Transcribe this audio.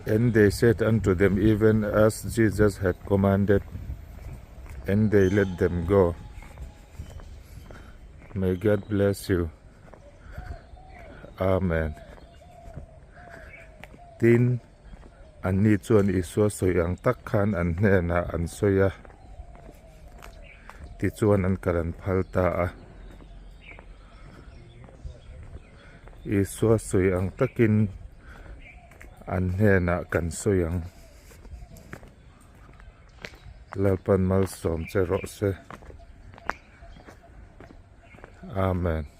And they said unto them even as Jesus had commanded, and they let them go. May God bless you. Amen. Tin, anni chuan Isua sawi ang tak khan an hnenah an sawi a, tichuan an kal an phal ta a. Isua sawi ang takin an hnenah kan sawi ang. Lalpan malsawm che rawh se. Amen.